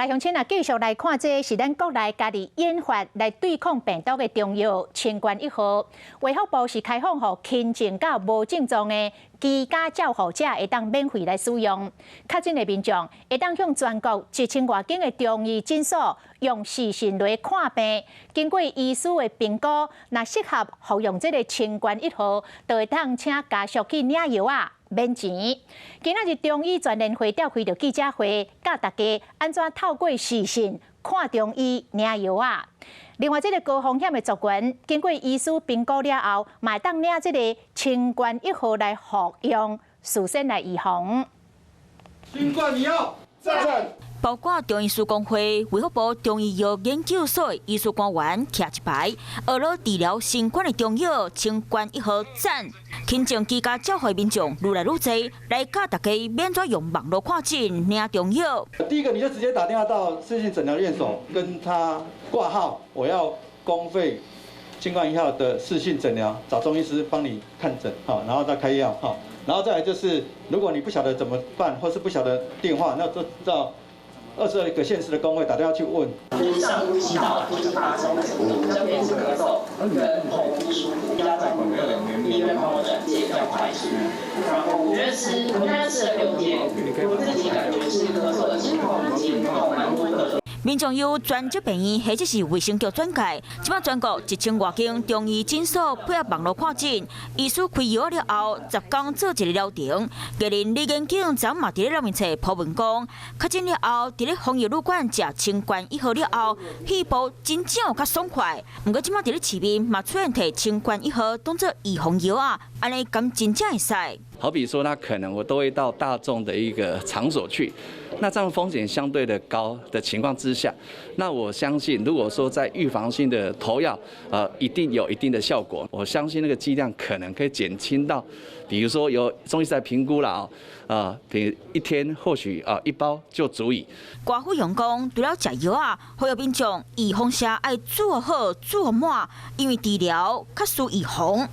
來鄉親啊，繼續來看，這是咱國內家己研發來對抗病毒的中藥清冠一號。衛福部是開放予輕症佮無症狀的居家照護者會當免費來使用。確診的民眾會當向全國1000外間的中醫診所用視訊來看病，經過醫師的評估，若適合服用這个清冠一號，就會當請家屬去領藥仔。免錢。今仔日中醫全聯會召開著記者會，教大家按怎透過視訊看中醫領藥仔。另外，這个高風險的族群，經過醫師評估了後，嘛會當領這个清冠一號來服用，事先來預防。新冠一號，讚！包括中醫師公會、衛福部中醫藥研究所醫術官員徛一排，學了治療新冠的中藥清冠一號讚。輕症居家照護民眾愈來愈濟，來教大家欲按怎用網路看診領中藥。第一個，你就直接打電話到視訊診療院所，跟他掛號，我要公費清冠一號的視訊診療，找中醫師幫你看診，好，然後再開藥，好，然後再來就是，如果你不曉得怎麼辦，或是不曉得電話，那就到22個縣市的公會打電話去問。就是上呼吸道就是發燒什麼的，這邊是咳嗽跟喉不舒服，家長醫院幫我轉介比較快速。然後我覺得吃，我現在吃了6天，我自己感覺是咳嗽的情況已經好蠻多的。民眾由專職病院或者是衛生局轉介，這擺全國1000外間中醫診所配合網路看診，醫師開藥了後，10工做一个療程。藝人李連景昨嘛佇咧面冊 po 文講，確診了後，佇咧防疫旅館食清冠一號了後，肺部真正有較爽快。毋過這擺佇咧市面嘛出現提清冠一號當做預防藥仔，按呢敢真正會使？好比說，他可能我都會到大眾的一個場所去，那這樣風險相對的高的情況之下，那我相信，如果說在預防性的投藥，一定有一定的效果。我相信那個劑量可能可以減輕到，比如說有中醫師在評估了啊，比如一天或許啊一包就足以。郭富勇講，除了食藥仔，呼籲民眾預防射愛做好做滿，因為治療較需預防。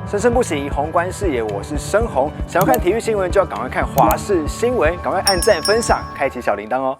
生生不息，宏觀視野，我是申宏。想要看體育新聞，就要趕快看華視新聞，趕快按讚、分享，開啟小鈴鐺哦。